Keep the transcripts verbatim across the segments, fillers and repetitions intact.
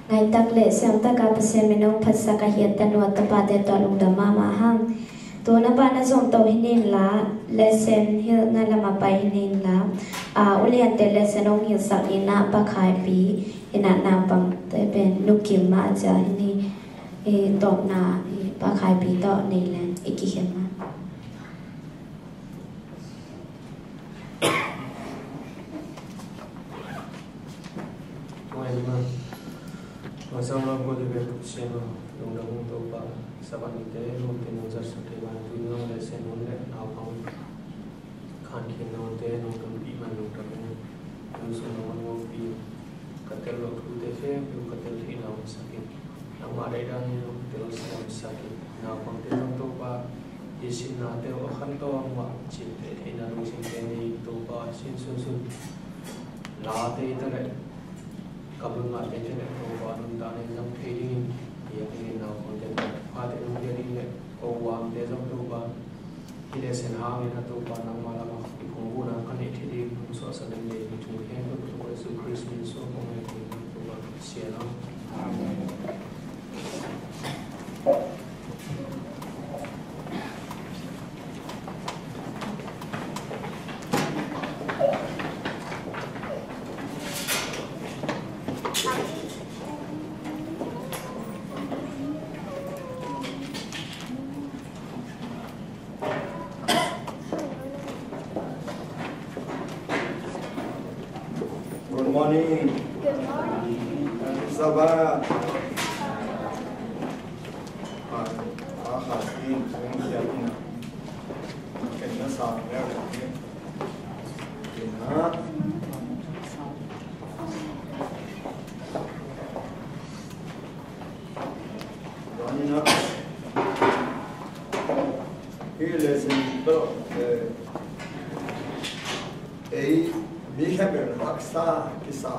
Ngaitak le siamtak a Pasian min hong phatsak a hiat tanu a tapate tawh lungdam mahmah hang. Tuna pan a zong to hi ning la, lesson hilhna lam a pai hi ning la, a, uliante lesson hong hilhsak ning na Pa Khai Pi, ina naupangte pen Nu Kim mah cia hi ning, i tawpna, i Pa Khai Pi tawh nei leng i kikhen mah. Tua hi ma. Tua sang lo ko de be sian lo, lungdam hong Topa, Sabbath nite, lo te nong zat sak te ma, tu nong le sen nong le, nau pang, khan khin nong te, nong tum pi ma, lungdam hong, nong sung nong nong pi, ka tel lo tu te fe, pi ka tel thei nong sak in. Nangmah dai dan in hong telsiam sak in, naupangte zong Topa, i sinnate uh a khantawn mah cihte theihna lungsimte nei Topa, sin sunsun late i ta leh, ka bul ngahte i ta leh Topa, nuntakna i zang thei dingin, biakinn in naupangte Topa, phate nong pia ding leh, ko uamte zong Topa, hih lesson hangin a Topa nangmah lamah i phungvuhna ka neih theih ding hong suahsak in, lei mi thum khempeuh Topa Jesu Khrist min suang kong ngen kong Topa Pasian aw. Amen. Good morning. Good morning. Happy Sabbath. Ah, ah, happy, happy Sabbath. Ken na sa leh, ken na. Tua hi na. Hih lesson tawh, eh, ei mi khempeuh in haksa kisa.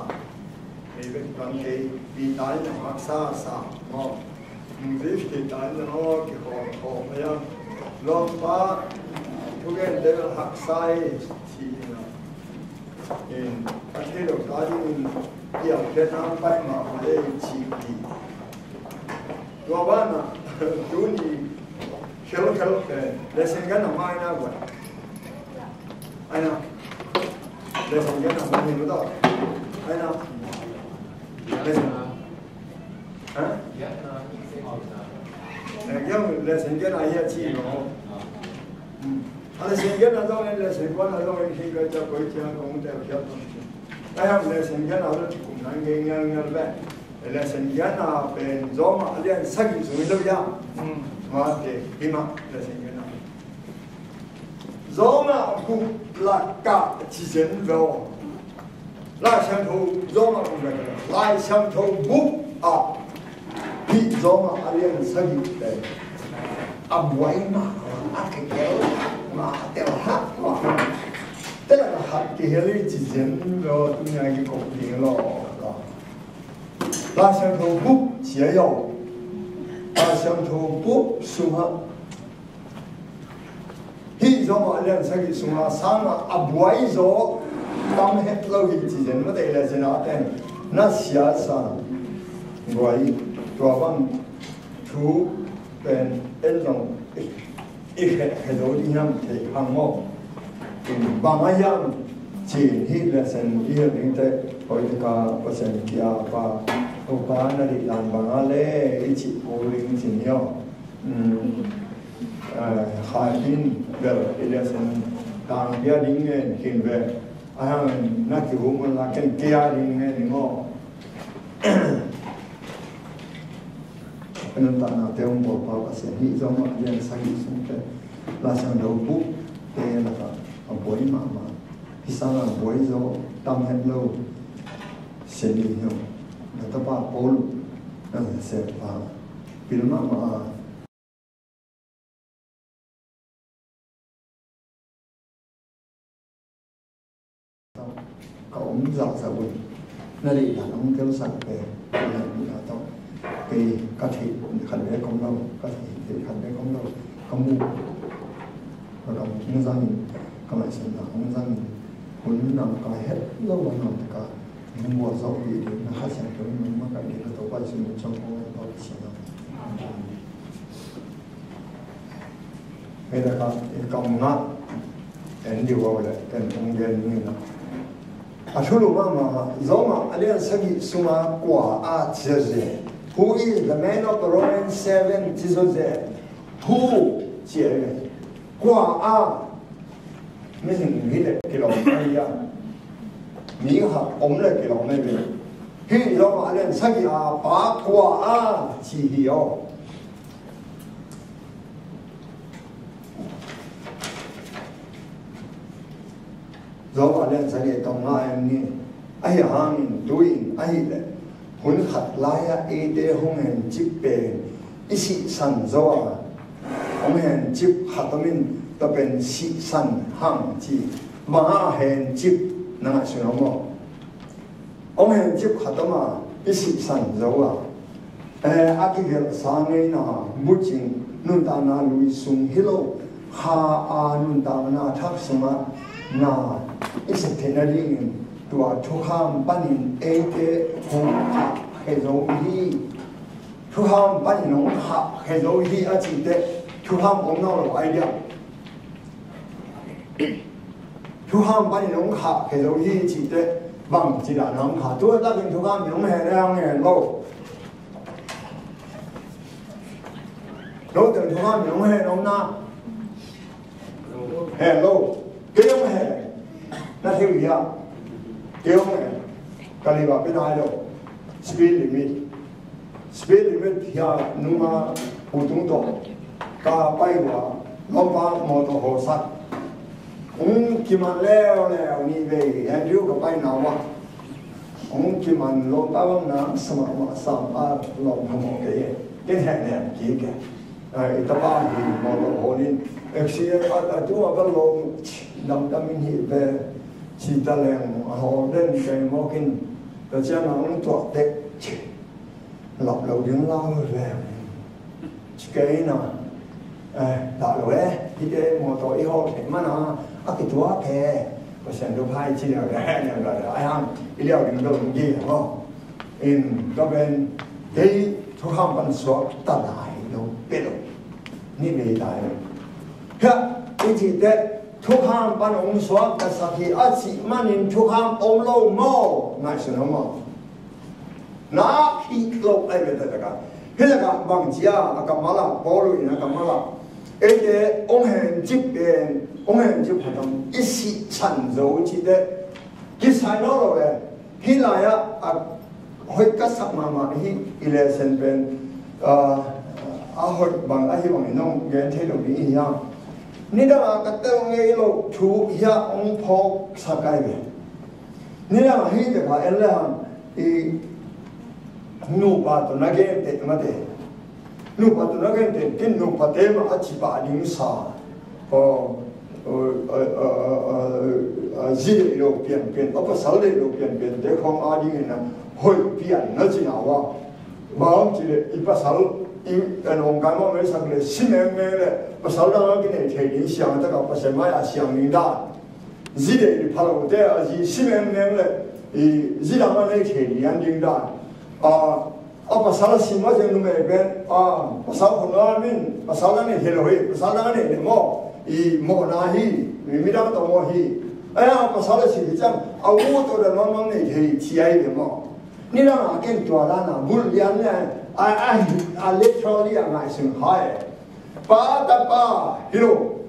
Ei bek bang kei, Peter in haksa sa maw. English Peter in maw, kikhawm khawm mai a. Lawmpa, thugente bel haksa ei ci hi na. In, a thei lo ta dingin, i a khiatna pai mahmah ei ci hi. Tua banah, tuni khelkhel, eh, lesson genna mah hi na guai. Ai na. Lesson genna mah hi na. Ai na. Lesson. Ha? Eh, giang lesson genna hi a ci lo. Hmm. A lesson genna zong in lesson kuana zong in hi ka ca koi ciang kong tel khiat zong ci. Ai hang lesson genna zong ci kum nan gei ngelngel ve. Lesson genna pen Roma a lian sagih sung hi lo ia. Hmm. Mate, hi mah lesson genna. Roma guk lakah ci zen lo. Lai Siangtho Roma guk lakah, Lai Siangtho guk ah hih Roma a lian sagih te a buai mah, a kikeu mah, a tel hak mah. Te lakah khat kihel hi ci zen lo, tuni a kikop ding lo. Lai Siangtho guk ci a hi lo. Lai Siangtho guk sungah hih Roma a lian sagih sungah sangah a buai zaw tam het lo hi ci zen mah teh, le cina ten na sia sa buai, tua bang thu pen en zong i khet khe zo ding hiam thei phang maw. Bang a hiam ci hih le cin i hel ding teh, hoih taka Pasian kia pa, Topa na dih dan bang a le i cih kul ding cin hi aw. Um, eh, Khai Pin bel i lesson tang bia ding ngen khin ve. A hang na kihum la ken kia ding ngen ding aw. Nuntakna te hong bawl pa Pasian hih zong a lian sagih sung te. Lai Siangtho buk te lakah a buai mahmah. Hih sangah a buai zaw tam het lo. Sia ding hi aw. Na tapa Paul, na sep pa. Pil mahmah a. Ka om zahzah un. Na deih dan hong telsak ve. Kei ka theih khat ve ka om lo, ka theih khat ve ka om lo. Ka muh, ka gam hong zangin, ka ngaihsutna hong zangin, hun nam ka het lo a, nam taka Nang buat zawh dih ding na Kha Siangtho in nang makaih ding na Topa Jesuh min suang kong ngen tawh ka siang. Hei, da ka, i kam ngah en dih uh a, le ken ong gen ni na. A thulu mahmah, Roma a lian sagih sunga kua a ci a zen. Who is the man of the Roman seven ci zo zen. Who ci a zen. Kua a. Mihing hi leh kilawm ahi a, mi khat om leh kilawm ahi ve. Hih Roma a lian sagih a pa kua a ci hi aw. Roma a lian sagih tawh nga en ni. Ahi hangin tu-in ahih leh hun khat lai-ah eite hong hencip pen i sihsan zo a, hong hencip khat om in, tua pen sihsan hang ci. Bang a hencip na ngaihsun om aw? Hong hencip khat om a, i sihsan zo a, eh, a kigelhsa ngeina, bucing, nuntakna lui sung hi lo, Kha a nuntakna thak sungah na i sep theihna dingin tua thukham panin eite hong khahkhia zo hi. Thukham panin hong khahkhia zo hi a cih teh thukham om nawn lo ai diam? Thukham panin hong khahkhia zo hi cih teh bangci dan a hong khah? Tua takin thukham in hong hen, hong hen lo. Note thukham in hong hen om na? Hen lo. Kei hong hen. Na thei uh hia? Kei hong hen. Ka liva pen ai lo. Speed limit. Speed limit hia nunga utung tawh ka pai uh a, lawmpa mawtaw hawsak. Hong kiman leuleu nih vei, Andrew ka paina uh a. Hong kiman lawmpa bang na sa mahmah sam a lawm phamawh kei e. Ken heh nem kik e. Ai, i tapa hi mawtaw hawl in accident a, a tung a ka lawm damdam in hi ve. Ci ta leng a hawl den kei mawk in, ka ciang a hong tuah tek. Lap lo ding lau ve. Ci kei na, eh, dah lo e, hihte mawtaw i hawh theih man a, a kituak e. Pasian thupha i ci leh, eh, niam dah dah, ai hang, i liau ding lo ding maw. In, tua pen, kei thukham pan suak ta lai lo, pe lo. Ni vei lai lo. Hia, i cih teh, thukham pan hong suak ka sak hi a cih manin thukham om lo maw, ngaihsun om maw. Na khih lo ai ve ta taka. Hi taka bang cia a kammal ah, Paul in a kammal ah, eite hong hencip pen, hong hencip khat om i sihsan zo cih teh kisai nawn lo e. Hih lai-ah a hoih ka sak mahmah hi. I lesson pen, ah, a hoih bang ahi bangin hong gen thei lo ding hi hang. Nidang a ka tel ngei lo thu hiah hong phawksak ai ve. Nidang a hih teka en le hang i nupa tawh na genteh mate. Nupa tawh na genteh ken nupate mah a ci pah ding sa. Aw, aw, aw, aw, aw, aw, zi deih lo pianpian, a pasal deih lo pianpian te khawng a dingin a hoih pian na ci na uh a. Bang ci leh i pasal i a nawngkai mah meisak leh si mengmeng leh pasal dang a kinei thei ding siang a taka Pasian mai-ah siang ding dan. Zi deih pha lote a zi si mengmeng leh i zi dang a nei thei ding an ding dan. A, a pasal a si mah zeng numei pen, a, pasal khong a min, pasal dang nei thei lo hi, pasal dang a nei leh maw, i mawhna hi, mi, midang tawh maw hi. Aia, pasal a si hi ciang, a u tawh dan maw nei thei ci ai leh maw. Nidang a ken tua dan a, bul lian le, a, a, a literally a ngaihsun hai. Pa, Tapa, hi lo.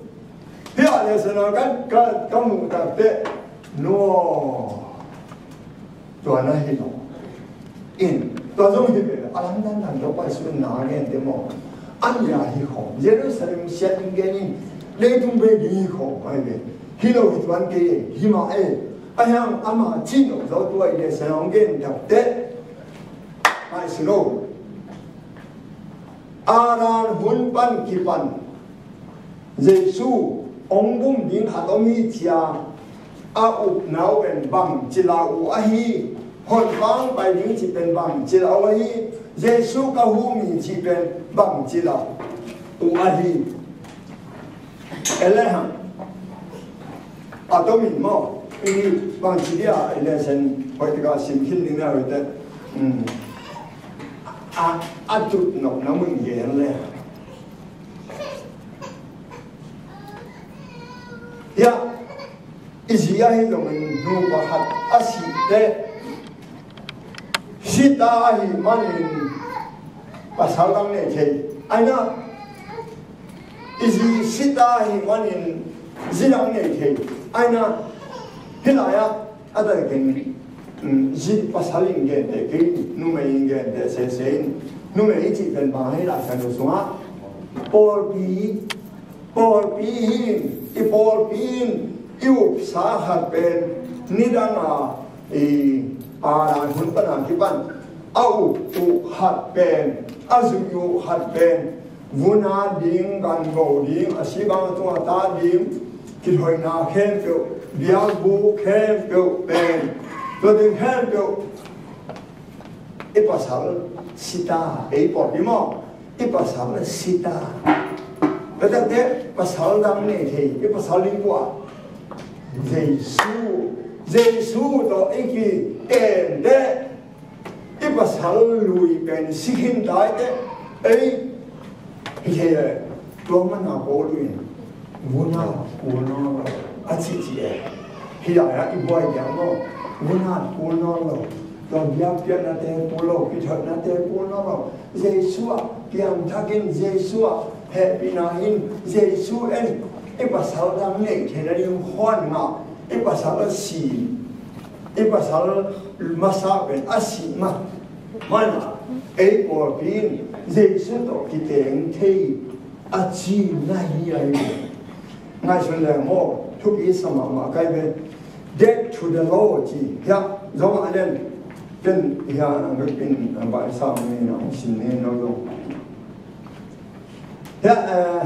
Hi a le sana kan, ka, ka muh tak teh. No. Tua na hi lo. In, tua zong hi ve, a lam dan dan tua pai sun na gen te maw. An ya hi khawm. Jerusalem siat in gen in. Leitung bei ding hi khawm, ai ve. Hi lo hi tuan kei, hi mah e. A hiang ama cin lo zo tua i le sana ong gen tak teh. Ai si lo. A ran hun pan kipan Jesu ong bum ding khat om hi cia a upna uh pen bang ci lau uh ahi. Honpa ong pai ding cih pen bang ci lau uh ahi. Jesu ka hum hi cih pen bang ci lau uh ahi. Elehang a tomin maw. I bangci dia i lesson hoih taka sim khin ding na hoih te. A, a tut nopna mun gen le. Hia, i zi ahi zongin nu pakhat a sih teh, sita ahih manin pasal dang nei thei. Aina, i zi sita ahih manin zi dang nei thei. Aina, hih lai-ah a takin, mm, zi pasal in gente kei, numei in gente sese in, numei i cih pen bang ahi lai san sungah pawlpi, pawlpi hi in, i pawlpi in i upsa khat pen nidang a, i, a hun pan a kipan a up uh khat pen, a zui uh khat pen vun at ding, gango ding, a si bang tung a ta ding, kithoihna khempeuh, biakbuk khempeuh pen, tua ding khempeuh i pasal sita, ei pawlpi maw, i pasal sita. Tua teh pasal dang nei thei, i pasal ding kua, Jesu, Jesu tawh i ki-en teh, i pasal lui pen si khin tai teh, ei, hi thei e. Tua mana Paul in vun at kul nawn lo a cih ci e. Hih lai-ah i buai diam maw, vun at kul nawn lo, tua biakpiaknate kul lo, kithoihnate kul nawn lo. Jesu ah piangthak in, Jesu ah hehpihna in, Jesu en, i pasal dang neih theihna ding khuan ngah, i pasal a si, i pasal masa pen a sih mah mana, ei pawlpi in Jesu tawh kiteng thei a ci na hi a hi. Ngaihsun leng maw, thupi sa mahmah kai ve. Death to the law ci. Hia, zong a len, ken hia, ang pin, ang bai sa mi na, ang sin ne no zong. Hia, eh,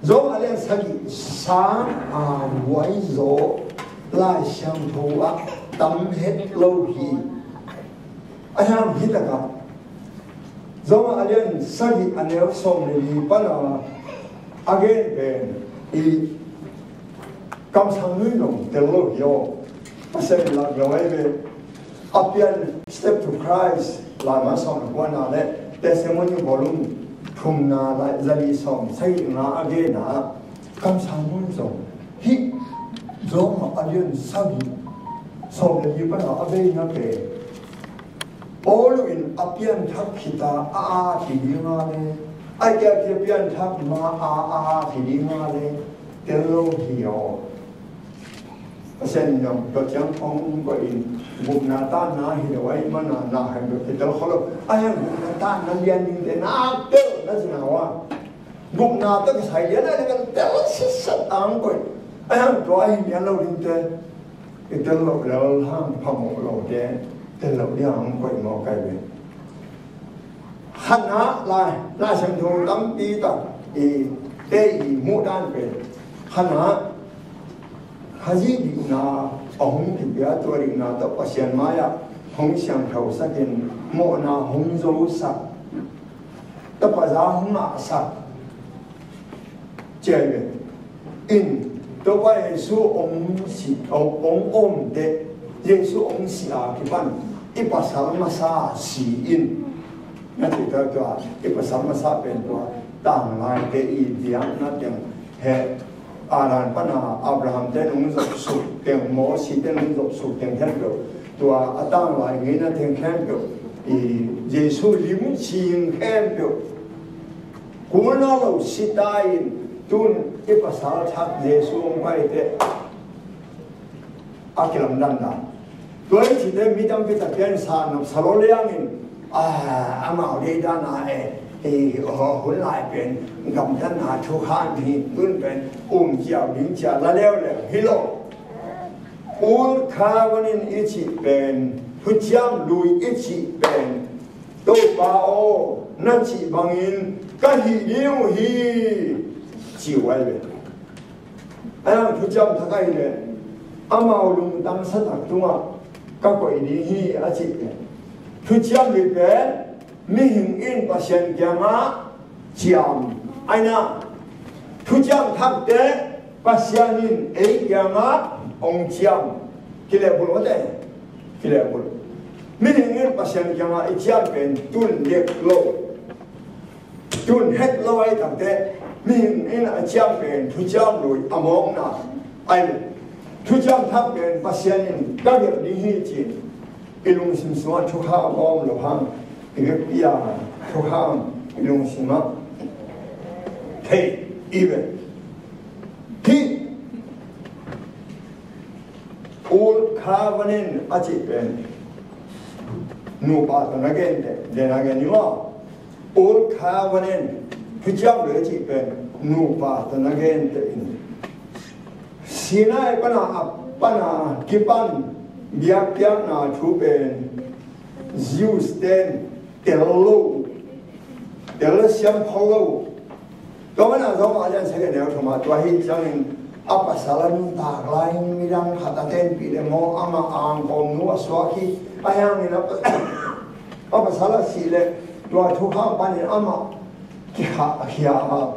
Rom a lian sagih, sang a buai zaw Lai Siangtho ah tam het lo hi. A hiam hi takah Rom a lian sagih a neu sawm le li pan a a gen pen i kamsang nui nong tel lo hi aw. Pasian in lak lo ahi ve. A pian Step to Christ, Lai Siangtho sawm le kuana le Testimony volume thumna lai zali sawm sagihna a gena kamsang nui zong hih Rom a lian sagih sawm le li pan a a beina pen Paul in a pianthak khita a a thi dinga le, a kiak a pianthak ma a a thi dinga le, tel lo hi aw. Pasian in zong tua ciang hong koih in, gupna tanna hi lo ahih mana na khen bek hi tel kho lo. A hian gupna tanna lian dingte na tel na cina ua. Gupna tawh kisai lian a lian tel sitset ang koih. A hian tua hi lian lo dingte. I tel loh lel hang phamawh lote tel loh ding a hong koih mawk kai ve. Khatna lai, Lai Siangtho tampi tak i te i muh dan pen khatna Khazih dikna a hong kipia tua dikna tawh Pasian mai-ah hong siangthosak in mawhna hong zosak. Tapa za hong ngahsak. Ciai ve. In, Topa Jesu hong si, hong, hong om teh, Jesu hong si a kipan, i pasal masa si in. Na cih tua tua, i pasal masa pen tua, tanglaite i biakna teng he, Adam pana Abraham te nung zopsuk teng, Mosi te nung zopsuk teng khempeuh, tua a tanglai ngeina teng khempeuh, i Jesu lim sing khempeuh, kul nawn lo sita in tun i pasal thak Jesu hong pai teh a kilamdanna. Tua i cihte mi tampi tak pian sa nop sa lo liangin, a, amau deih dana e, e, hun lai pen gamtatna thukham hi, tun pen um ciau ding cia la leuleu hi lo. Old covenant i cih pen, thuciam lui i cih pen, Topa aw, na cih bangin ka hih ding uh hi, ci uh ai ve. A hian thuciam thak ahih leh amau lungtang satak tungah ka koih ding hi a cih pen, thuciam lui pen mihing in Pasian kiangah ciam aina Thuciam Thakte Pasian in ei kiangah hong ciam. Kilehbulh mate. Kilehbulh. Mihing in Pasian kiangah i ciam pen tun dek lo, tun het lo ahi takteh, mihing in a ciam pen Thuciam Lui a mawkna ahi. Thuciam Thak pen Pasian in ka gelh ding hi ci-in i lungsim sungah thukham a om lo hang, i vekpi-a thukham i lungsimah thei i ve. Hih Old Covenant a cih pen nupa tawh na gente, den a gen ni maw? Old Covenant, Thuciam Lui a cih pen nupa tawh na gente in Sinai pana a pana kipan biakpiakna thu pen Jews ten tel lo, tel siam kho lo. Tua mana zong a lian seke neu thuma tua hi ciangin a pasal a nuntak lai midang khat a tenpih le maw, amah angkawmnu a suak hi. A hiangin a pa- a pasal a sih le tua thukham panin amah kikhah a khia a,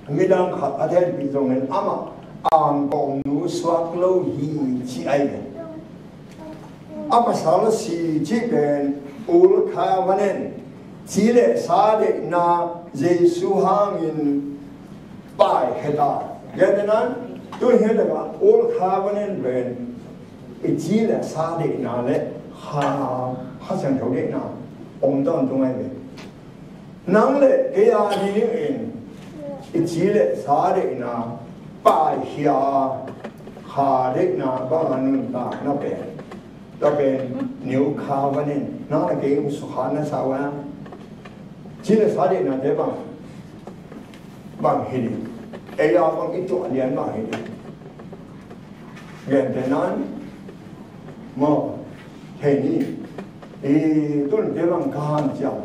midang khat a tenpih zongin amah angkawmnu suak lo hi ci ahi ve. A pasal si cih pen Old Covenant, ci le sa deihna Jesu hangin paikhia ta. Gentehna in, tu hi leh Old Covenant pen i ci le sa deihna le Kha, Kha Siangtho deihna om tawntung ahi ve. Nang le kei a dingin i ci le sa deihna paikhia, Kha deihna banga nuntakna pen, tua pen New Covenant. Nang le kei hong sukha na sa uh a, ci le sa deihnate bang, bang hi ding. Ei a bang i tuah lian bang hi ding. Gentehna in maw, thei ni. I tunte bang ka hanciam,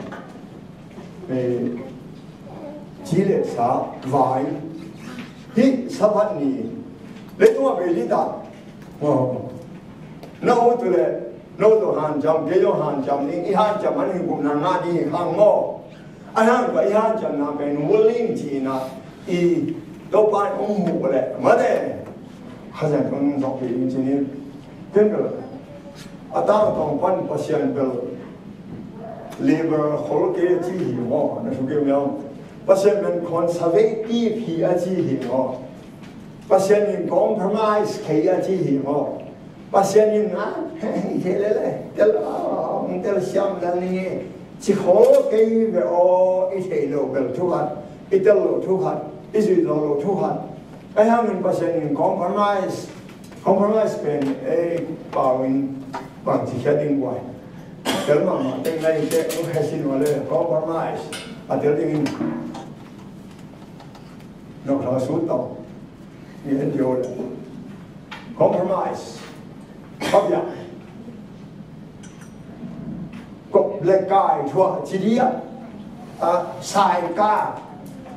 eh, ci le sa vai. Hih Sabbath ni leitungah bei dih ta. Maw, na ut uh leh na ut uh hanciam, kei zong hanciam ni. I hanciam man hi gupna ngah ding hi khang maw. A hiang tua i hanciamna pen willing cihna i Topa in hong huh leh mate, Kha Siangtho in hong zawhpih ding ci ni. Ken bel a tangtawng pan Pasian bel liberal khol kei a ci hi maw, na thu kei maw. Pasian pen conservative hi a ci hi maw. Pasian in compromise kei a ci hi maw. Pasian in a, hei, thei lele, tel, ah, tel siam lel ni, ci khol kei ve aw, i theih loh bel thu khat, i tel loh thu khat, i zuih zawh loh thu khat. Ahi hangin Pasian in compromise, compromise pen ei pau in bangci khia ding guai. Tel mahmah teng lai te, u hesin wale, compromise a tel dingin. Noksa sut tau. I en dio le compromise. Khop ya. Kop le kai thuah ci dia. A, sai ka.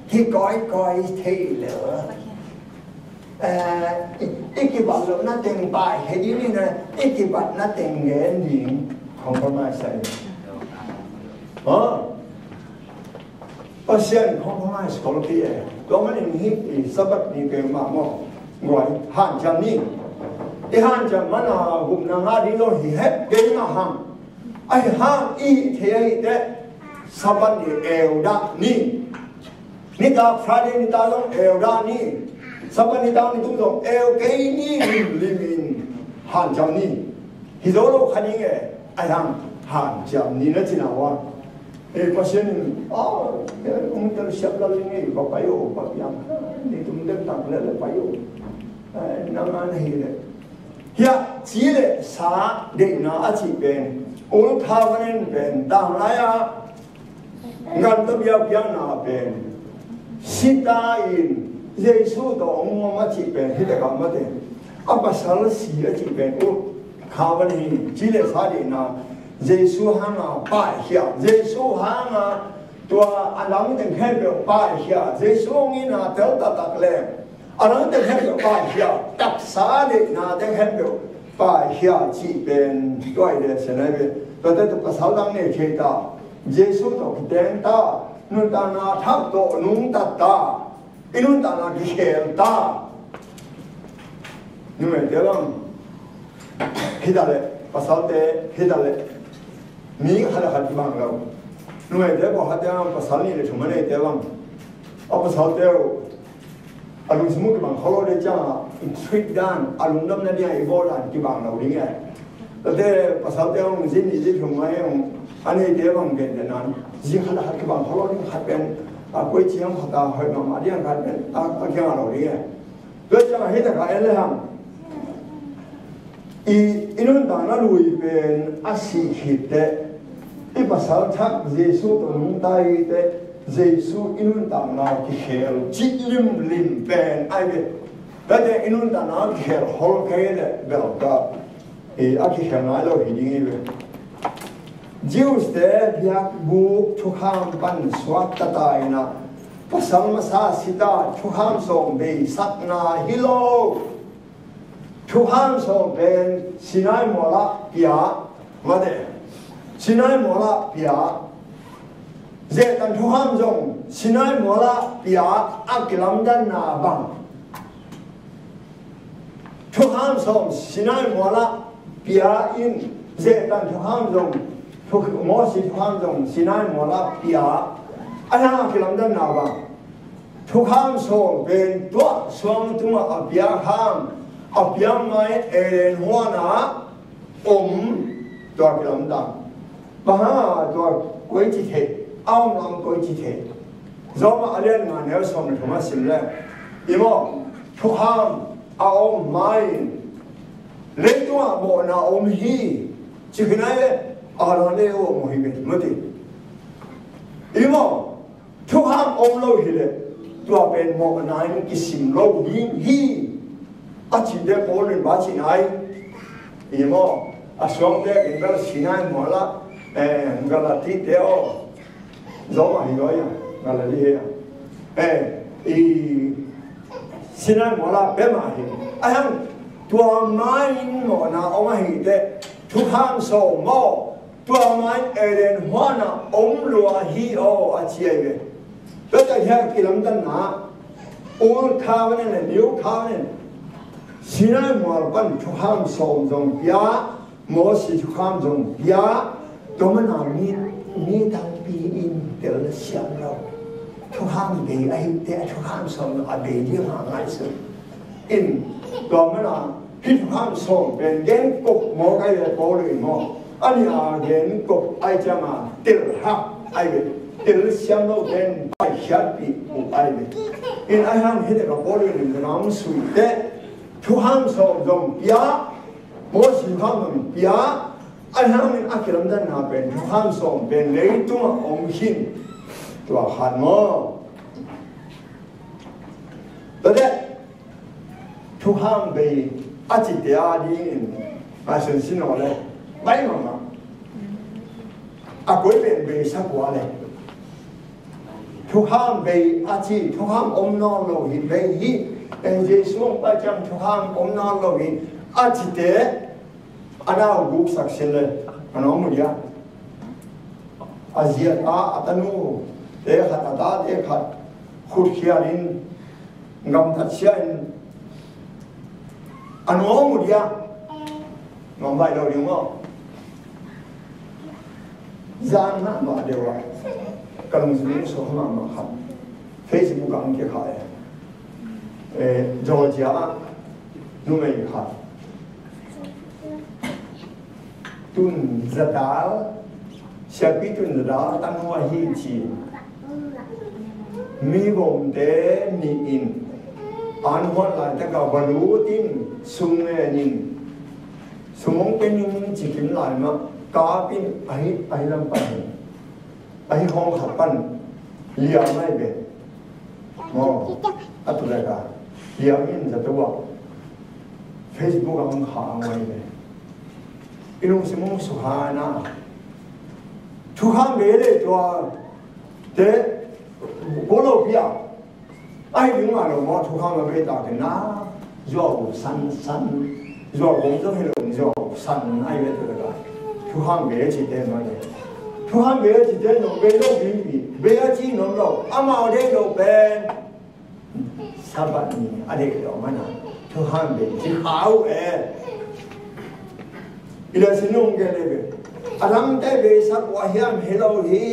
Hi koi koi thei le. Eh, i, i kibat lo na teng pai he di ni na, i kibat na teng gen ding. Compromise sai. Ha? Pasian compromise khol kei e. Tua manin hih i Sabbath ni peuhmah maw, guai hanciam ni. I hanciam man a gupna ngah ding zong hi het kei mah hang. Ahi hang i hih thei ahih teh Sabbath ni eu dah ni. Nitak Friday nitak zong eu dah ni. Sabbath nitak ni tung zong eu kei ni, limlim in hanciam ni. Hi zo lo kha ding e. Ahi hang hanciam ni na ci na uh a. Eh, Pasian in, ah, eh, hong telsiam lel ing ei, va pai o, va piang. Ni tum dek tak lel le pai o. Eh, nang a na hi le. Hiah ci le sa deihna a cih pen, Old Covenant pen, tanglai a, ganta biakpiakna pen, sita in, Jesu tawh hong om a cih pen, hi takah mate. A pasal si a cih pen, Old Covenant hi, ci le sa deihna, Jesu hanga paikhia, Jesu hanga tua a dang teng khempeuh paikhia, Jesu hong itna tel taktak leng a dang teng khempeuh paikhia, taksa deihna teng khempeuh paikhia cih pen tua i lehsen ahi ve. Tuate tua pasal dang nei thei ta, Jesu tawh kiteng ta, nuntakna thak tawh nungta ta. I nuntakna kikhel ta. Numeite bang hi ta leh, pasalte hi ta leh, mi khat le khat kibang lo. Numeite pawlkhatte bang, pasal nih le thum a neite bang, a pasalte uh a lungsim uh kibang kho lo ding ciangin, i treat dan, a lungdamna dingin i bawl dan kibang lo ding e. Tate pasalte hong zin i zin thum mai hong, a neite bang gen den an, zin khat le khat kibang kho lo ding, khat pen a koi ciang khat a hoih mahmah ding, khat pen a, a kiang a lo ding e. Tua ciang a hi takah en le hang, i, i nuntakna lui pen a sih khit teh, i pasal thak Jesu tawh nungta hi teh, Jesu i nuntakna kikhel cih limlim pen ai ve. Tate i nuntakna kikhel hol kei le bel ka, i, a kikhel nai lo hi ding hi ve. Jews te biakbuk thukham pan suakta ta in ah, pasal masa si ta, thukham sawm beisakna hi lo. Thukham sawm pen Sinai mualah pia, mate, Sinai mualah pia. Zehtan thukham zong Sinai mualah pia, a kilamdanna bang. Thukham sawm Sinai mualah pia in, zehtan thukham zong, thu-, Mosi thukham zong Sinai mualah pia. A hiang a kilamdanna bang. Thukham sawm pen tua suang tungah a piak hang, a piak mai Eden huanah om, tua kilamdang. Bang hang, tua koici thei, a om lam koici thei. Rom a lian nga neu sawm le thum a sim le, i maw, thukham a om mai, leitungah mawhna om hi, ci khin ai le, a la le om hi ve, mati. I maw, thukham om lo hi leh, tua pen mawhna in kisim lo ding hi, a cihte Paul in va ci nai. I maw, a suangte in bel Sinai mualah, eh, Galati te aw, Rom a hi lo ia, Galati hi a. Eh, i Sinai mualah pia mah hi. A hiang, tua mai in mawhna om ahih teh, thukham sawm maw, tua mai Eden huanah om lua hi aw, a ci ai ve. Tua tak hian kilamdanna, Old Covenant le New Covenant, Sinai mual pan thukham sawm zong pia, Mosi thukham zong pia, tua mana mi, mi tampi in tel siam lo. Thukham bei ahih teh, thukham sawm a bei ding a ngaihsun. In, tua mana, hih thukham sawm pen gen kop maw, kai le Paul in maw. A nih a gen kop ai ciang a tel hak ai ve. Tel siam lo pen paikhiatpih uh ai ve. In ai hang hih teh ka Paul in na hong sui teh, thukham sawm zong pia, Mosi thukham zong pia, ai hang in a kilamdanna pen thukham sawm pen leitungah om khin. Tua khat maw. Tua teh, thukham bei a cite a dingin, a sun sin aw le, bai mahmah. A koi pen bei sak ua le. Thukham bei a ci, thukham om nawn lo hi, bei hi, eh, Jesu hong pai ciang thukham om nawn lo hi, a cite, a nau guk sak sin le, a nau mu dia. A ziat a, a tanu te khat, a tate khat, khutkhial in, gamtat sia in, a nau mu dia. Nuam vai lo ding maw. Zan na ma deuh a, ka lungsim in suak mahmah khat. Facebook ah ang kia khai. Eh, Georgia ah, numei khat. Tun Za Dal, Siapi Tun Za Dal tanu ahi ci. Mi vomte nih in, an huat laitak a va lut in, sum ngen in, sum hong pe ning ci kim lai mah, kap in, ahi, ahi lam pan. Ahi khawng khat pan liam ai ve. Maw, a tu lek a liam in zato ah Facebook ah hong khang ai ve. I lungsim hong sukha na. Thukham ve le tua te bolo pia. Ahi ding mah lo maw, thukham a bei ta kei na, zuau sansan, zuau kong zong hi lo, zuau san ahi ve tua ka. Thukham bei a cite mah le. Thukham bei a cite nong bei lo ding hi, bei a ci nong lo, amau dei lo pen. Sabbath ni a deih loh manin thukham bei ci kha uh e. I le sinung ke le ve. A dangte beisak uh a hiam hi lo hi.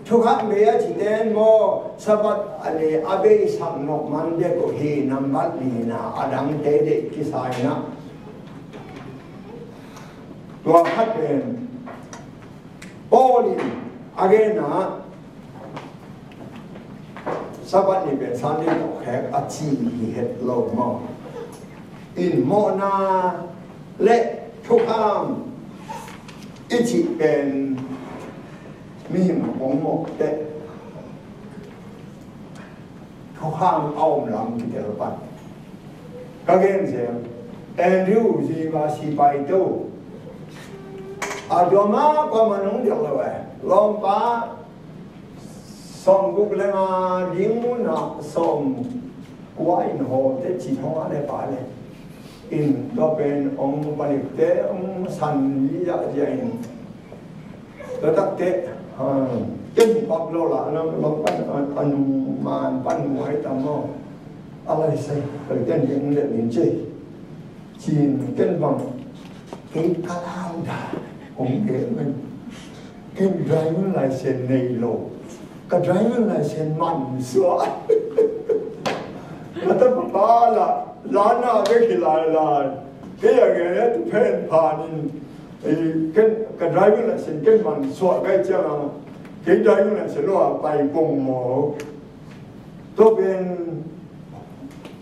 Thukham bei a cite in maw, Sabbath a le a beisak nop man dek uh hi. Nambat lina a dangte deih kisa in ah. Tua khat pen Paul in a gen ah Sabbath ni pen Sunday tawh khek a ci hi het lo maw? In mawhna le thukham i cih pen mihing hong mawh teh thukham a om lam kitel pan. Ka gen zel Andrew Ziva sipai to a tua ma kua man hong diak lo e. Lawmpa sawmguk le nga ding munah sawmkua in hawte ci thong a le pa le in tua pen ong palikte ong san yi yahzia in tua takte ken pak lo la a nang pan a nung man pan muai tam maw? A lai sai kal ken ding le nin ce. Cin ken bang kei ka lau da hong kei men ken driving license nei lo. Ka driving license man suah. Ka ta papa la lana ve ki lai lai kei a nge tu pen panin ken ka driving license ken man suah kai ciang a kei driving license lo a pai pong maw? Tua pen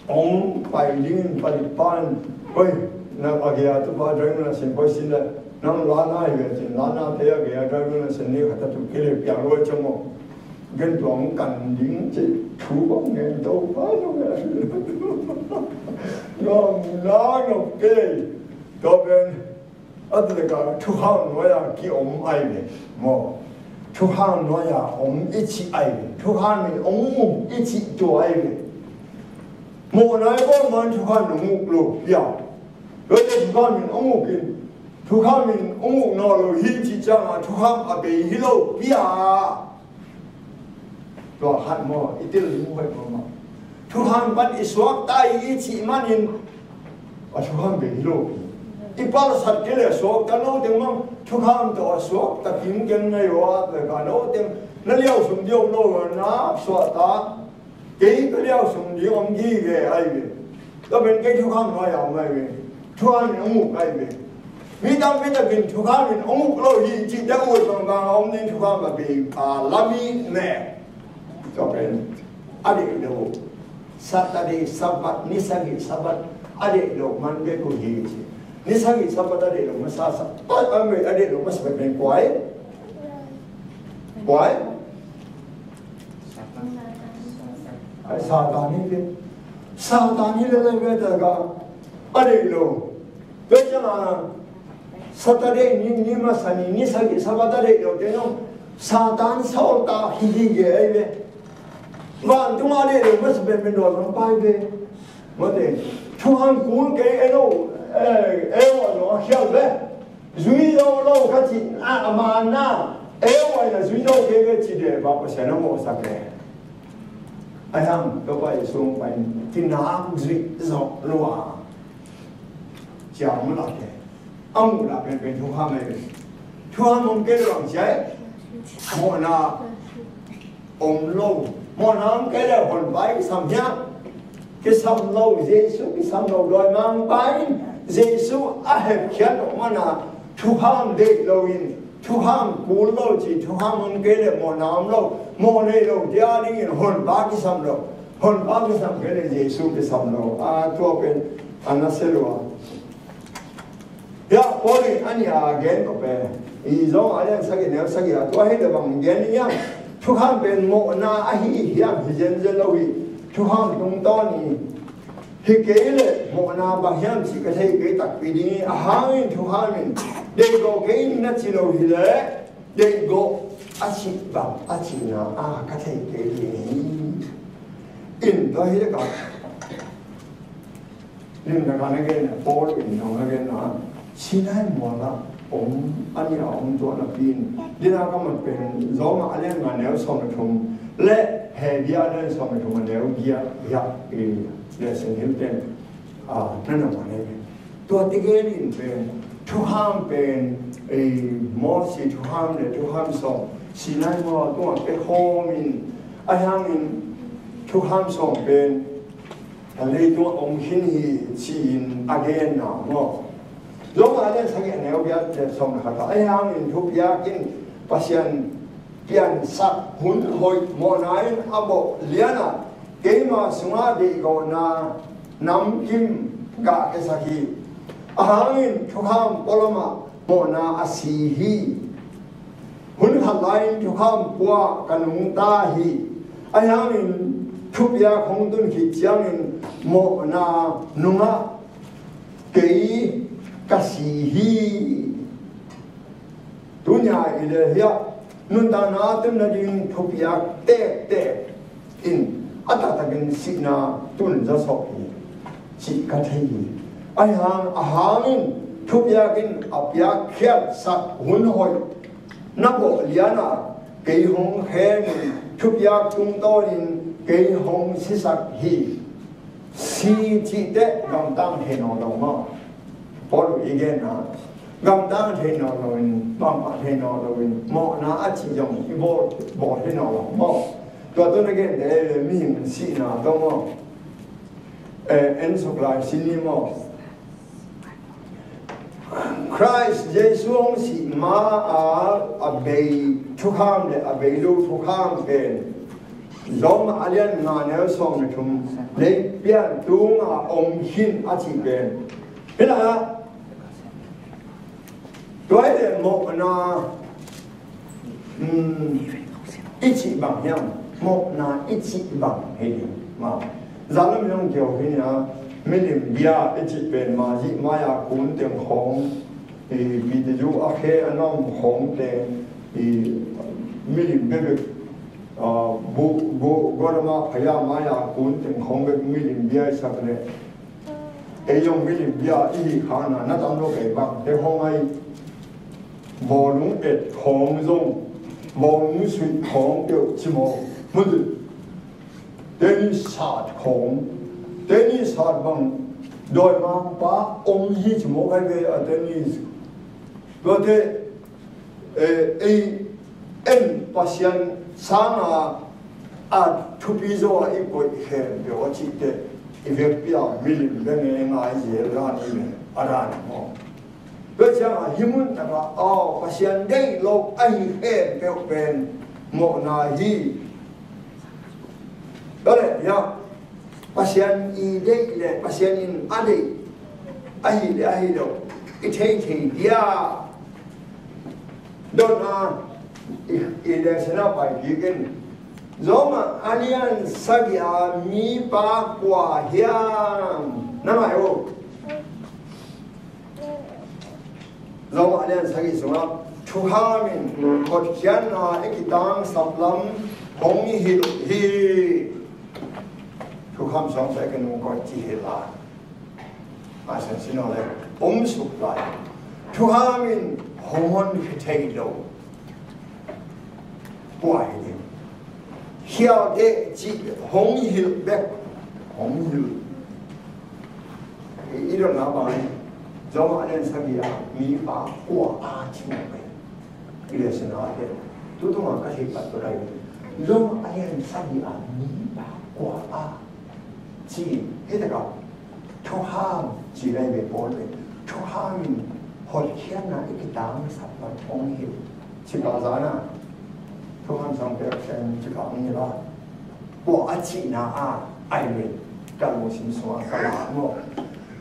ong pai dingin palik pan koi na ka gei a tu pa driving license koi sin le nang lana hi ve cin lana te a gei a driving license ni khat a tu kei le piang lo cang maw? Gen tuang kan ding ci thu bang ngen to pa lo ve. Ngam na ngam kei tua pen a tu le ka thukham nuai a ki om ai ve maw? Thukham nuai a om i ci ai ve. Thukham in ong uk i ci tua ai ve. Mawhna i bawl man thukham in ong uk lo pia. Tua le thukham in ong uk in thukham in ong uk naw lo hi ci ciang a thukham a bei hi lo pia. Tua khat maw i til ding hoih maw maw? Thukham pan i suakta i i cih manin a thukham bei hi lo. I palsat kei le suakta no teng maw thukham tawh a suakta kim ken ngai wa le ka no teng na liau sum diau lo na suakta kei ka liau sum di om gi ve ai ve. Tua pen kei thukham nuai a om ai ve. Thukham in ong uk ai ve. Mi tampi takin thukham in ong uk lo hi cih te ut bang bang a om ning thukham a bei a lam i ne. Tua pen a deih lo Saturday Sabbath ni sagih Sabbath a deih lo man bek uh hi ci. Ni sagih Sabbath a deih lo masa Sabbath a deih lo masa pen kuai kuai Ai Satan hi le Satan hi le lai ve ta ka a deih lo. Tua ciang a Saturday ni ni masa ni ni sagih Sabbath a deih lo te no Satan sawl ta hi hi ge ai ve. Vantung a deih lo masa pen pen dawn lam pai ve. Mate thukham kul kei eno eno a no a khial ve. Zui zo lo ka cih a, a man na, eu ai na zui zo kei ve ci de ba Pasian a mawhsak e. A hiang Topa Jesu hong pai in kinak zui zo lua. Ciang mu lak e. A muh lak pen pen thukham e. Thukham hong kei lo ang ciai. Mawhna om lo. Mawhna om kei le honpa i kisam hiam? Kisam lo, Jesu kisam lo. Dawimangpa in Jesu a hepkhiat lo mana thukham deih loin thukham kul lo ci, thukham om kei le mawhna om lo, mawh nei lo tia dingin honpa kisam lo. Honpa kisam kei le Jesu kisam lo. A tua pen a na se lua. Hiah Paul in a nih a gen ko pen i zong a lian sagih neu sagih a tua hi le bang gen i hiam? Thukham pen mawhna ahi hiam? Hi zenzen lo hi. Thukham tungtawn i hi kei le mawhna bang hiam cih ka thei kei takpi ding i a hangin thukham in deih ko kei in na ci lo hi le deih ko a cih bang a cihna a ka thei kei ding hi. In tua hi le ka Limna ka na gen a Paul in nong na gen a Sinai mual ah om a nih a om tuah napi in dina ka mat pen Roma a lian nga neu sawm na thum le Hebru a lian sawm le thum a neu giat, giat, i, le sen hil ten, a, na na mawh nei. Tua tegel in pen, thukham pen, i, Mosi thukham le thukham sawm, Sinai mual tungah pia khawm in, ahi hangin thukham sawm pen, a leitungah om khin hi ci-in a genna maw. Roma a lian sagih a neu giat le sawm le khat ah, ahi hangin thupiak in Pasian piansak hun hoih mawhna in a bawh lianah keima sungah deihgawhna namkim gah kiasak hi. Ahang in thukham pualamah mawhna a si hi. Hun khat lai-in thukham pua ka nungta hi. Ahi hangin thupiak hong tun khit ciangin mawhna nungah kei ka si hi. Tunia i le hiah nuntakna a tun nading thupiak tektek in a taktakin sihna tun zasak hi cih ka thei hi. Ahi hang, ahang in thupiak in a piakkhiatsak hun hoih na bawh lianah kei hong khem in thupiak tungtawnin kei hong sisak hi. Si cihte gamtang thei nawn lo maw? Paul i genna gamtang thei nawn loin, bangmah thei nawn loin, mawhna a cih zong i bawl, bawl thei nawn lo maw? Tua tawh na gente mihing sihna tawh maw? Eh, en suk lai sin ni maw? Christ Jesu hong sih ma-a a bei thukham le a bei lo thukham pen Rom a lian nga neu sawm le thum, lei pian tunga om khin a cih pen. Hi la, tua hi le mawhna, um, i cih bang hiam? Mawhna i cih bang hi ding maw? Zan lam in hong kiho khin a, milim bia i cih pen ma zih mai-a kun teng khawng, i, pite zu a khe a nawm khawng teng, i, milim bebek, a, bu, bu, gua lam a phaya mai-a kun teng khawng bek milim bia i sak le. Ei zong milim bia i hih khan a na tam lo kei bang te khawng ai. Bawlung et khawng zong, bawlung suih khawng peuh ci maw? Mun tennis sat khawng, tennis sat bang dawimangpa om hi ci maw kai ve a tennis. Tuate, eh, ei en Pasian sanga a thupi zaw a i koih khempeuh a cihte i vekpi a milim benge ngai zel dan i ve a dan maw? Tua ciangah hih mun takah aw Pasian deih lo ahi khempeuh pen mawhna hi. Tua leh hiah Pasian i deih le Pasian in a deih ahi le ahi lo i thei thei dia. Dotna i, i le sena pai kik in. Roma a lian sagih a mipa kua hiam? Na ngai uh. Roma a lian sagih sungah thukham in hotkhiatna i kitangsap lam hong hilh hi. Thukham sawng sa i ka nung koi ci hilh a. A san sin aw le om suk lai. Thukham in hong honkhia thei lo. Kua hi ding. Khialte cih hong hilh bek. Hong hilh. I, i dotna bang hi. Roma a lian sagih a mipa kua a ci mawk hi. I le sena te. Tutunga ka thei pat tua lai. Roma a lian sagih a mipa kua a ci. Hih takah thukham ci lai ve Paul ve. Thukham in hotkhiatna i kitangsap lam hong hilh. Cika zana thukham sang pek sen cika hong hilh a. Kua a cihna a ai ve. Ka lungsim sungah ka la maw?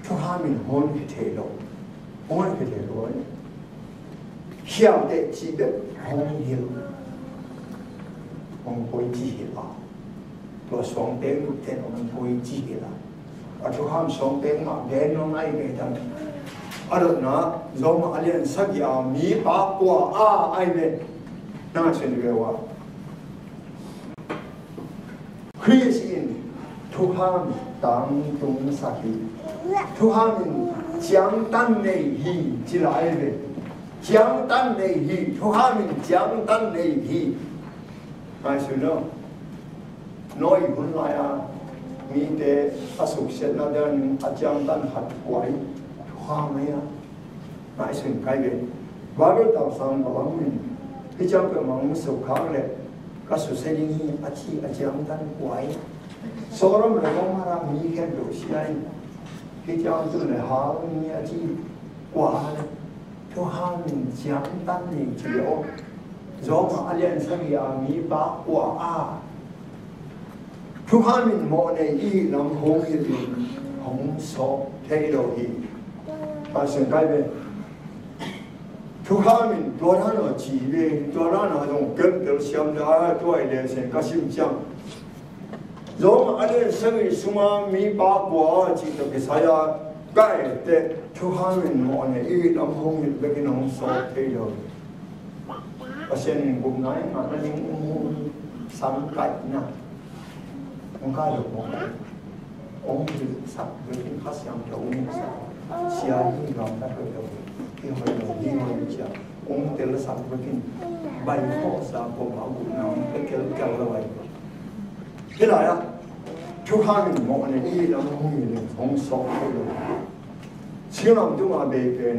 Thukham in hong honkhia thei lo. Hong honkhia thei lo. Khialte cih bek hong hilh. Hong koi ci hilh a. Tua suang teng lut ten hong koi ci hilh a. A thukham suang teng mah gen nong ai ve dan. A dotna Roma a lian sagih a mipa kua a ai ve. Na ngaihsun ve ua. Khrist in thukham tangtungsak hi. Thukham in ciangtan nei hi ci lai ve. Ciangtan nei hi. Thukham in ciangtan nei hi. Ngaihsun lo. Noah hun lai-a mite a suksiatna ding a ciangtan khat kua hi? Thukham hi a. Ngaihsun kai ve. Bible tausang ka lam in hih ciang peuhmah hong sukkhak leh ka susia ding hi a ci a ciangtan kua hi? Sodom le Gomorrah mi khempeuh sia hi. Hih ciang tu le hau ni a ci kua le. Thukham in ciangtan ni ci aw. Rom a lian sagih a mi pa kua a thukham in mawhnei i hih lam hong hilh in hong sawk thei lo hi. Pasian kai ve. Thukham in tua dan a ci ve, tua dan a zong kemtel siam da, tua i le sen ka sim ciang. Rom a lian sagih sunga mi pa kua cih tawh kisai a ka etteh thukham in mawhnei i hih lam hong hilh bekin hong sawk thei lo hi. Pasian in gupna i ngahna ding um, sang kaihna hong kai lo mawk. Hong hilhsak bekin Kha Siangtho hong hilhsak. Sia hi gamta peuh lo hi. Hih hoih lo, hih hoih lo cia hong telsak bekin bai khawhsa pawlkhat gupna hong pia kelkel lo ahi. Hih lai-ah thukham in mawhnei i hih lam hong hilh in hong sawk thei lo. Singlamteh tungah bei pen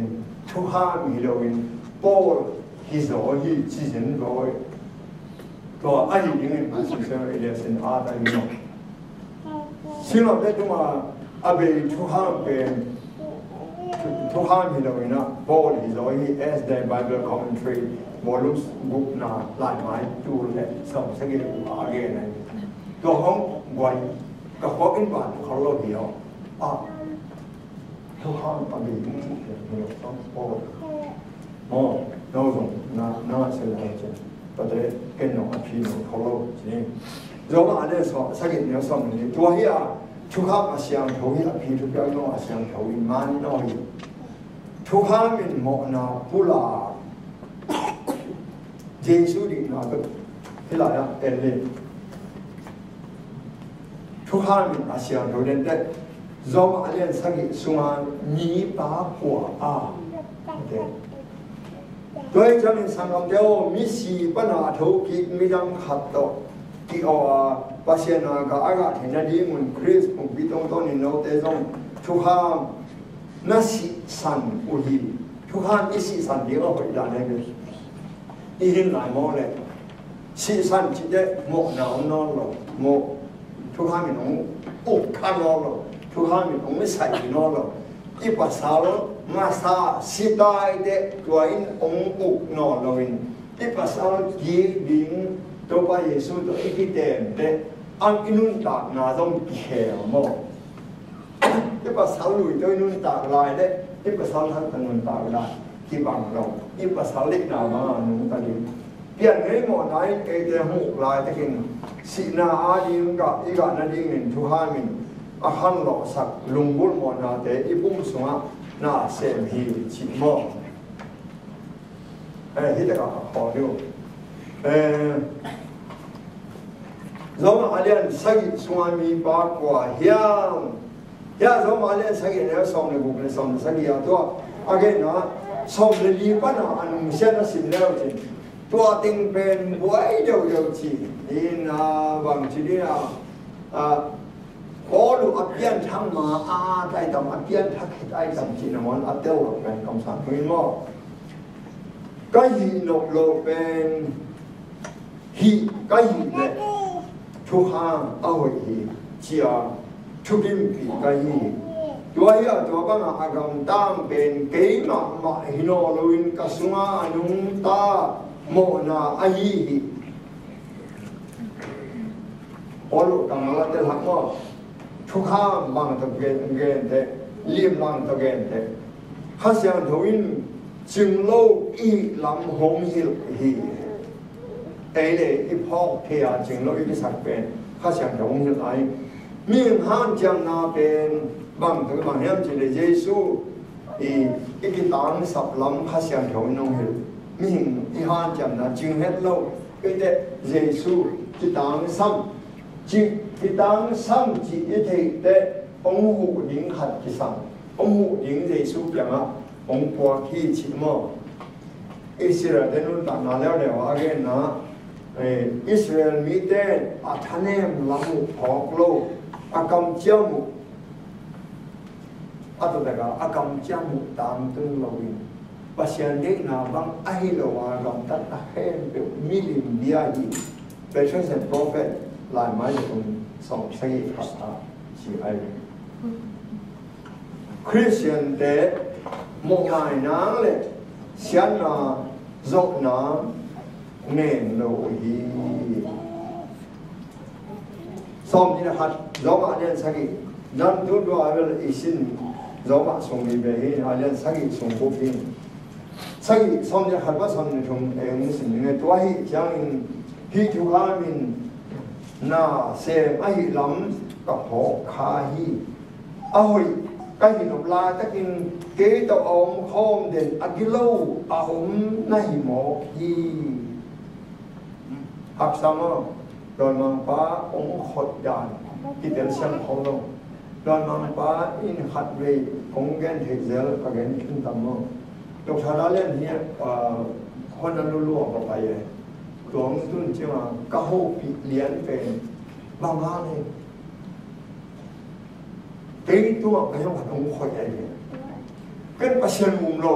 thukham hi loin pawl hi zaw hi ci zen zaw hi. Tua ahi dingin a singsel Elias in a ta hi maw? Singlamteh tungah a bei thukham pen thukham hi loin ah pawl hi zaw hi. As the Bible Commentary volume gukna laimai tul le sawm sagih le guk a gen ahi. Tua hong guai ka khuak in ban khol lo hi aw. Ah, thukham a bei ding cih pen hi lo sawm pawl. Maw, no zong na, na sel hai cian. Tua te ken zong a phi lo khol lo ci ni. Rom a lian sawm sagih neu sawm ni. Tua hi a thukham a siangtho hi a phi thupiak no a siangtho in man no hi. Thukham in mawhna pulak Jesu dikna bek hih lai-ah en le. Thukham in a siangtho dente Rom a lian sagih sunga mi pa kua a te. Tua hi ciangin sanggamte aw, misi pana a thokik midang khat tawh ki-aw a Pasian a gah a gah theihna dingun Khrist pumpi tongtawnin note zong thukham na sihsan uh hi. Thukham i sihsan ding a hoih dan ahi ve. I hin lai mawk le sihsan cite mawhna om nawn lo. Mawh thukham in hong uk kha nawn lo. Thukham in hong i saih nawn lo. I pasal masa sitaite tua in hong uk nawn loin i pasal kik ding Topa Jesu tawh i kitemte ang i nuntakna zong kikhel maw? I pasal lui tawh i nuntak lai le i pasal thak tawh nuntak lai kibang lo. I pasal deihna banga nungta ding. Pian ngei mawhna in eite hong uk laitakin sihna ading gah i gah nadingin thukham in a khanlawhsak lunggulh mawhnate i pum sungah na sem hi cih maw? Eh, hi takah a khawl hi uh. Eh, Rom a lian sagih sunga mi pa kua hiam? Hiah Rom a lian sagih le sawm le guk le sawm le sagih a tua a genna sawm le li pana a nungsiat a sim le uh cin. Tua teng pen buai deuhdeuh ci. Ina bang ci ding a, a, Paul uh a pianthak ma a taitam, a pianthak hi taitam cihna muan a tel lo pen kamsang thu in maw? Ka hih nop lo pen hih ka hih leh thukham a hoih hi cia thukimpih ka hi hi. Tua hi a tua bangah a gamtang pen kei mahmah hi naw loin ka sunga a nungta mawhna ahi hi. Paul uh tanggal a tel hak maw? Thukham bang tawh gen, gente, lim bang tawh gente. Kha Siangtho in cinglo i hih lam hong hilh hi. Ei le i phawk thei a cinglo i kisak pen Kha Siangtho hong hilh lai. Mihing hanciamna pen bang tawh bang hiam cih leh Jesu i, i kitangsap lam Kha Siangtho in hong hilh. Mihing i hanciamna cing het lo. Eite Jesu kitangsam ci, kitangsam ci i theih teh hong huh ding khat kisam, hong huh ding Jesu kiangah hong puak hi cih maw? Israel-te nuntakna leuleu a genna Eh, Israel mite a thanem lam uh phawk lo, a kamciam uh, a taktak a, a kamciam uh tangtun loin, Pasian deihna bang ahi lo a gamtatna khempeuh milim bia hi. Patriarch and Prophet, Laimai le kum sawm sagih khat a ci ai. Khristiante mawhngaina le siatna, zawhna ngen lo uh hi. Sawm nih le khat, Roma a lian sagih, dan tu dua vel i sin, Roma sung mi ve hi, a lian sagih sung buk hi. Sagih, sawm nih le khat pan sawm nih le thum ei hong sin ning e. Tua ahih ciangin hih thukham in na sem ahih lam ka phawk kha hi. A hoih ka hih nop laitakin kei tawh a om khawm den a gilo a om na hi mawk hi. Haksa maw, Lawmmangpa hong khot dan kitel siang kho lo. Lawmmangpa in khatvei hong gen theih zel ka gen khin tam maw. Doctor Dalian hi, ah, hon a lulu a ka pai e. Tua hong tun ciangin ka hopih lian pen bang hang e. Kei tungah ka hiong khat hong khoi ai ve. Ken Pasian um lo.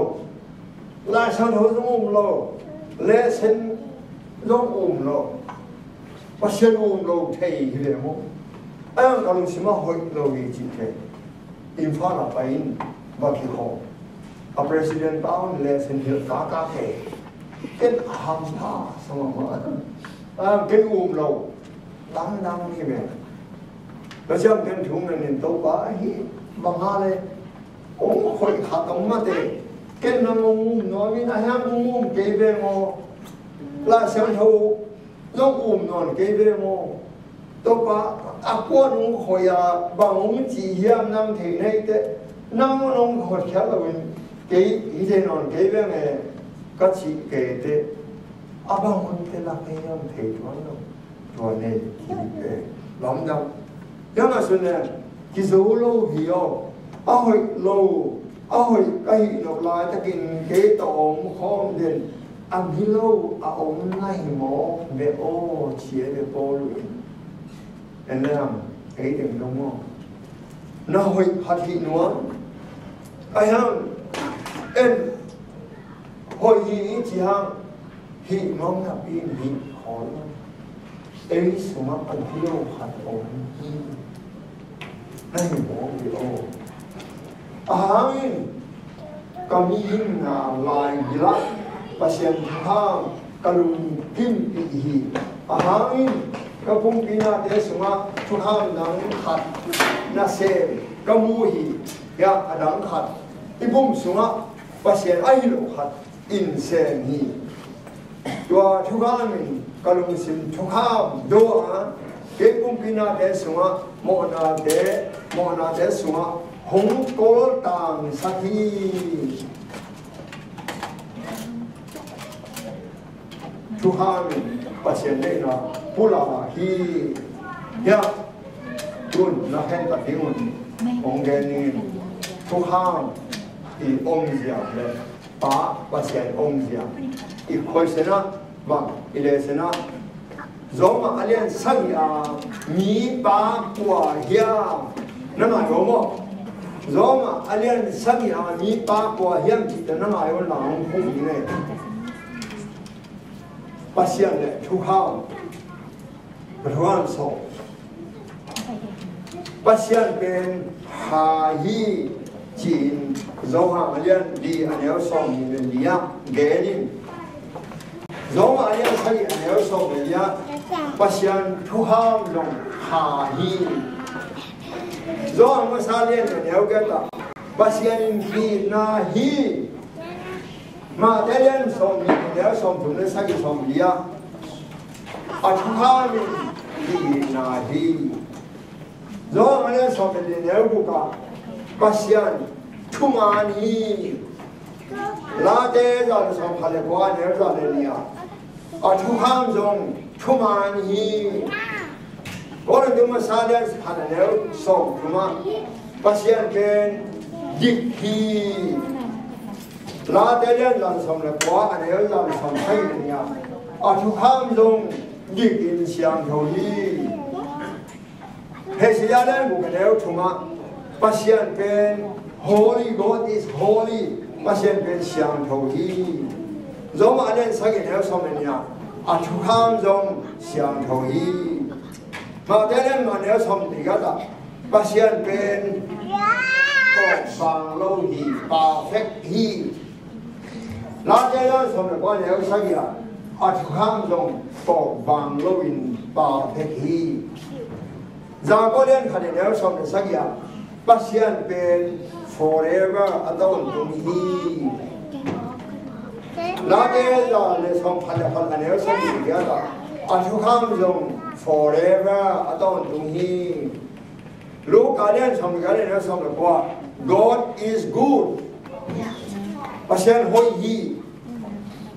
Lai Siangtho zong um lo. Lesson zong um lo. Pasian um lo thei hi ve maw. A yang ka lungsim ah hoih lo hi cih thei. Imphal ah pai in va kikhawm. A president pa hong lesson hilh kaka thei. Ken a hampha sa mahmah. A yang ken um lo. Dangdang hi ve. Pasian ken thu ngen in Topa ahi bang a le hong hoih khat hong mate. Ken nang hong um nuam in a hiang hong um kei ve maw. Lai Siangtho zong um nawn kei ve maw. Topa a kuan hong hoih a bang hong ci hiam nang thei nei teh. Nang hong hoih khiat lo in kei hi thei nawn kei ve nge ka cih kei teh. A bang hong te lak hiam thei tuan lo. Tua nei hi ve. Lamdang. Hiang a sun e kizo lo hi aw. A hoih lo, a hoih ka hih nop laitakin kei tawh a om khawm den a gilo a om na hi mawk ve aw ci e ve Paul in. En le hang ei teng dong maw. Na hoih khat hih nuam. A hiang en hoih hi i ci hang. Hih nuam napi in hih khawl lo. Ei sungah a gilo khat om hi. Na hi mawk hi aw. A hangin ka mihingna lai gilah Pasian thukham ka lungkimpih hi. A hangin ka pumpi nate sungah thukham dang khat nasem ka mu hi. Hiah a dang khat i pum sungah Pasian ahi lo khat in sem hi. Tua thukham in ka lungsim thukham do a, kei pumpi nate sungah mawhnate, mawhnate sungah hong kawltangsak hi. Thukham in Pasian deihna pulak hi. Hiah tun na khen tak ding un hong gen ning in thukham i om zia le Pa Pasian om zia i khoisen ah bang i lesen ah Roma a lian sagih a mi pa kua hiam na ngai om aw. Roma a lian sagih a mi pa kua hiam cihte na ngai om lang hong khum ding e. Pasian le thukham. Ruang sawh. Pasian pen ha hi ci-in Johan a lian li a neu sawm nih le li ah gen in. Johan a lian sagih a neu sawm le li ah Pasian thukham zong ha hi. Johan masa lian a neu giat ah Pasian in hihna hi. Mate lian sawm nih le sawm thum le sagih sawm li ah a thukham in hihna hi. Johan a lian sawm le li neu guk ah Pasian thuman hi. Late za le sawm khat le kua neu za le li ah a thukham zong thuman hi. Korintu masa lian khat a neu sawm thum ah Pasian pen dik hi. Late lian za le sawm le kua a neu za le sawm sagih le nih ah a thukham zong dikin siangtho hi. Hesaya lian guk a neu thum ah Pasian pen holy, God is holy. Pasian pen siangtho hi. Rom a lian sagih a neu sawm le nih ah a thukham zong siangtho hi. Mate lian nga a neu sawm le giat ah Pasian pen tawpbang lo hi, perfect hi. Late lian sawm le kua a neu sagih ah a thukham zong tawpbang loin perfect hi. Jakob lian khat a neu sawm le sagih ah Pasian pen forever a tawntung hi. Late lian le sawm khat le khat a neu sagih a giat ah a thukham zong forever a tawntung hi. Luka lian sawm le giat a neu sawm le kua, God is good. Pasian hoih hi.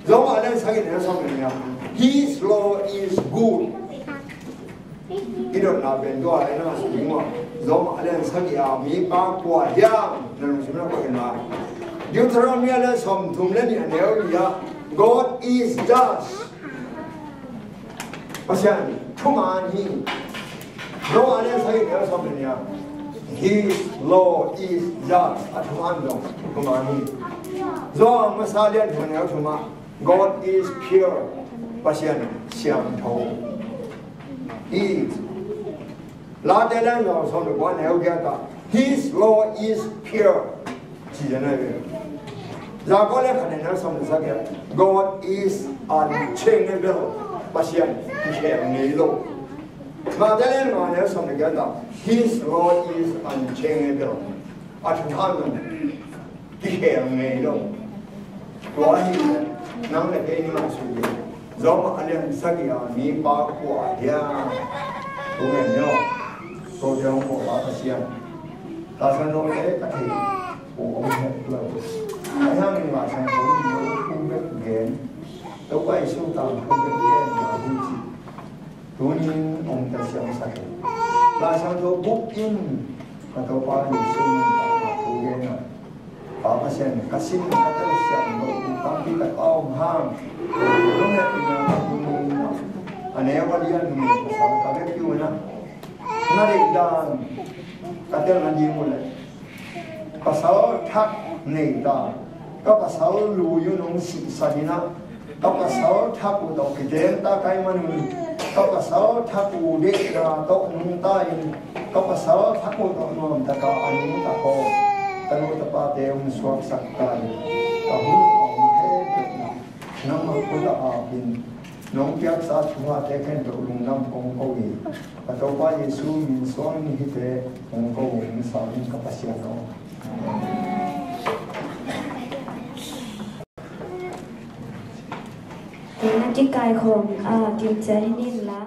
Rom a lian sagih a neu sawm le nih ah His law is good. I dotna pen tua a na sung ah Rom a lian sagih a mi pa kua hiam na lungsim na kua in la. Deuteronomy a lian sawm thum le nih a neu li ah God is just. Pasian thuman hi. Rom a lian sagih a neu sawm le nih ah His law is just. A thuman zong thuman hi. Rom masa lian thum a neu thum ah God is pure. Pasian siangtho hi. Late lian sawm le kua a neu giat ah His law is pure. Ci zen a ve. Jakob lian khat a neu sawm le sagih ah God is unchangeable. Pasian kikhel ngei lo. Mate lian nga a neu sawm le giat ah His law is unchangeable. A thukham zong kikhel ngei lo. Tua hi nang le kei ni mah sui. Rom a lian sagih a mi pa kua hiam? Ko ngen ni aw. Ko te hong ko pa Pasian. Ka sa no te ka thei. Ko om het lo. Ai hang in mah sang ko ni lo ku bek gen. Topa Jesu tang ku bek gen ma hu ci. Tunin hong telsiam sak hi. Lai Siangtho buk in ka Topa Jesu min tawh ka thu gen a, Pa Pasian, ka sin ka telsiam loh buk tampi tak a om hang. Lunghihna tunin a neu a lian mi pasal ka vekpi uh in a, na deih dan ka tel nading uh leh, pasal thak nei ta, ka pasal lui un hong sihsan in a, ka pasal thak uh tawh kideng ta ka hih manun, ka pasal thak uh deihna tawh nungta in, ka pasal thak uh tawh nuamtak a nungta khawm ka nu ka pate hong suaksak ta in, ka hun a hong khempeuh nangmah khut ah ap in, nong piaksa thupha te khempeuh lungdam kong ko hi. Ka Topa Jesu min suang in hihte kong ko hi, hong sau in ka Pasian aw. Tuna kikaikhawm a kimciat hi ning la.